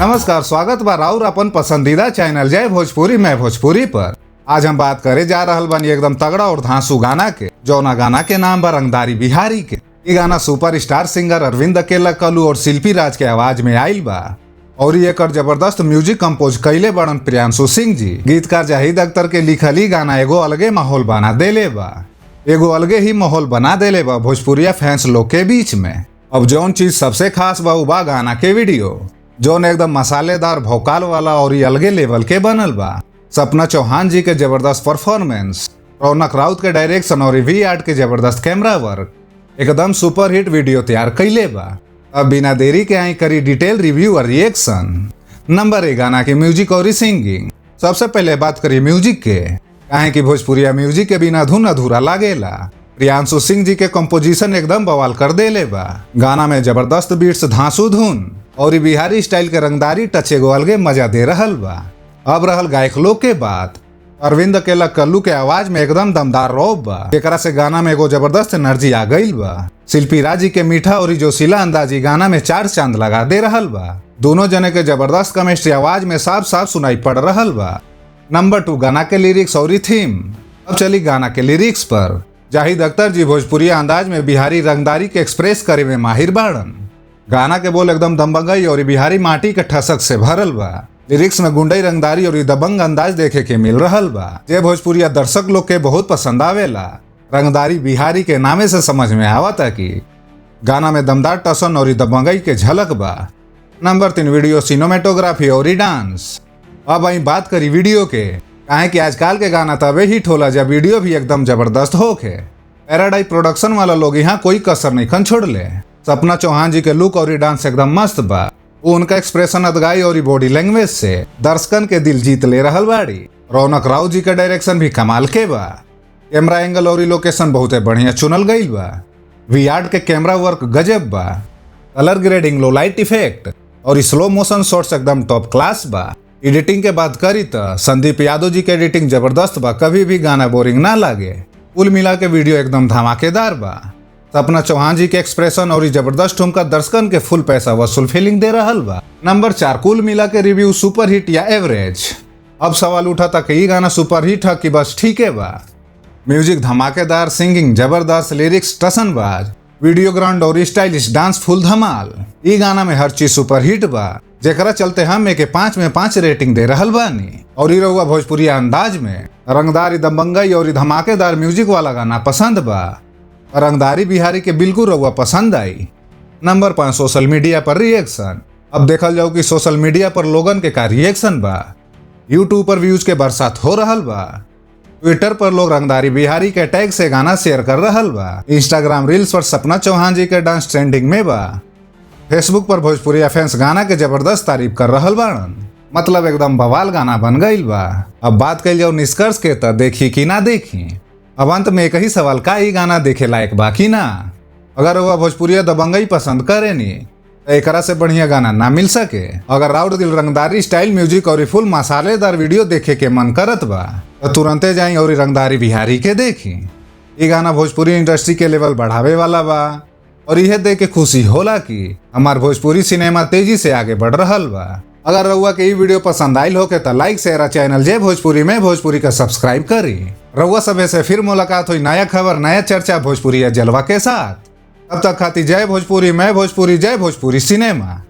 नमस्कार, स्वागत बा राउर अपन पसंदीदा चैनल जय भोजपुरी मैं भोजपुरी पर। आज हम बात करे जा रहल बानी एकदम तगड़ा और धांसू गाना के, जौना गाना के नाम बा रंगदारी बिहारी के। ये गाना सुपर स्टार सिंगर अरविंद अकेला कलू और शिल्पी राज के आवाज में आयल बा और एकर जबरदस्त म्यूजिक कंपोज कैले बड़न प्रियांशु सिंह जी। गीतकार जाहिद अख्तर के लिखल ई गाना एगो अलगे माहौल बना देले बा, एगो अलगे ही माहौल बना देले बा भोजपुरिया फैंस लोग के बीच में। अब जौन चीज सबसे खास बा उ बा गाना के वीडियो, जौन एकदम मसालेदार भौकाल वाला और ये अलगे लेवल के बनल बा। सपना चौहान जी के जबरदस्त परफॉर्मेंस, रौनक राउत के डायरेक्शन और we art के जबरदस्त कैमरा वर्क एकदम सुपर हिट वीडियो तैयार कैले बा। अब बिना देरी के आई करी डिटेल रिव्यू और रिएक्शन। नंबर 1, गाना के म्यूजिक और सिंगिंग। सबसे पहले बात करी म्यूजिक के, काहे कि भोजपुरिया म्यूजिक के बिना धुन अधूरा लागेला। प्रियांशु सिंह जी के कंपोजिशन एकदम बवाल कर देले बा। गाना में जबरदस्त बीट्स, धांसू धुन और ई बिहारी स्टाइल के रंगदारी टच एगो अलगे मजा दे रहल बा। अब रहल गायक लोग के बात, अरविंद अकेला कल्लू के आवाज में एकदम दमदार रौब बा, जेकरा से गाना में एगो जबरदस्त एनर्जी आ गईल बा। शिल्पी राजी के मीठा और जोशीला अंदाजी गाना में 4 चांद लगा दे रहल बा। दोनों जने के जबरदस्त केमिस्ट्री आवाज में साफ साफ सुनाई पड़ रहल बा। नंबर 2, गाना के लिरिक्स और थीम। अब चली गाना के लिरिक्स पर। जाहिद अख्तर जी भोजपुरी अंदाज में बिहारी रंगदारी के एक्सप्रेस करे में माहिर बाड़न। गाना के बोल एकदम दमबंगई और बिहारी माटी के ठसक से भरल बा। लिरिक्स में गुंडई रंगदारी और दबंग अंदाज देखे के मिल रहल बा, जे भोजपुरिया दर्शक लोग के बहुत पसंद आवेला। रंगदारी बिहारी के नामे से समझ में आवता कि गाना में दमदार टसन और दबंगई के झलक बा। नंबर 3, वीडियो सिनेमेटोग्राफी और डांस। अब आई बात करी वीडियो के, काहे कि आजकल के गाना तबे हिट होला जब वीडियो भी एकदम जबरदस्त होके। पैराडाइज प्रोडक्शन वाला लोग यहाँ कोई कसर नहीं खन छोड़ ले। सपना चौहान जी के लुक और डांस एकदम मस्त बा। वो उनका एक्सप्रेशन, अदगाई और बॉडी लैंग्वेज से दर्शकन के दिल जीत ले रहल बाड़ी। रौनक राउत जी के डायरेक्शन भी कमाल के बा। कैमरा एंगल और लोकेशन बहुते बढ़िया चुनल गईल बा। We art के कैमरा वर्क गजब बा। Colour grading, low light effect और स्लो मोशन शॉट्स एकदम टॉप क्लास बा। एडिटिंग के बात करी तो संदीप यादव जी के एडिटिंग जबरदस्त बा, कभी भी गाना बोरिंग ना लागे। कुल मिला के वीडियो एकदम धमाकेदार बा। सपना चौहान जी के एक्सप्रेशन और जबरदस्त ठुमका दर्शकन के फुल पैसा वसूल फीलिंग दे रहल बा। नंबर 4, कुल मिला के रिव्यू सुपर हिट या एवरेज। अब सवाल उठा था कि गाना सुपर हिट है कि बस ठीक है बा। म्यूजिक धमाकेदार, सिंगिंग जबरदस्त, लिरिक्स टसनबाज, वीडियो ग्राउंड और स्टाइलिश डांस फुल धमाल। ई गाना में हर चीज सुपर हिट बा, जेकरा चलते हम एक 5 में 5 रेटिंग दे रहल बानी। और ई रहुआ भोजपुरी अंदाज में रंगदारी, दबंगई और धमाकेदार म्यूजिक वाला गाना पसंद बा। रंगदारी बिहारी के बिल्कुल रहुआ पसंद आई। नंबर 5, सोशल मीडिया पर रिएक्शन। अब देखल जाओ कि सोशल मीडिया पर लोगन के का रिएक्शन बा। यूट्यूब पर व्यूज के बरसात हो रहल बा। ट्विटर पर लोग रंगदारी बिहारी के टैग से गाना शेयर कर रहल बा। इंस्टाग्राम रील्स पर सपना चौहान जी के डांस ट्रेंडिंग में बा। फेसबुक पर भोजपुरी फैंस गाना के जबरदस्त तारीफ कर रहल बाड़न। मतलब एकदम बवाल गाना बन गईल बा। अब बात कइल जाओ निष्कर्ष के, त देखी कि ना देखी। अब अंत में एक ही सवाल, का ई गाना देखे लायक बा कि ना? अगर वह भोजपुरिया दबंगई पसंद करे नी तो एकरा से बढ़िया गाना ना मिल सके। अगर राउर दिल रंगदारी स्टाइल म्यूजिक और फुल मसालेदार वीडियो देखे के मन करत बा तो तुरंते जाई और रंगदारी बिहारी के देखी। ये गाना भोजपुरी इंडस्ट्री के लेवल बढ़ावे वाला बा और यह देख के खुशी होला कि हमार भोजपुरी सिनेमा तेजी से आगे बढ़ रहल बा। अगर रउआ के ई वीडियो पसंद आयल होके तो लाइक, शेयर, चैनल जय भोजपुरी में भोजपुरी का सब्सक्राइब करी। रउआ सबे से फिर मुलाकात हुई नया खबर, नया चर्चा भोजपुरी या जलवा के साथ। तब तक खाती जय भोजपुरी, मैं भोजपुरी, जय भोजपुरी सिनेमा।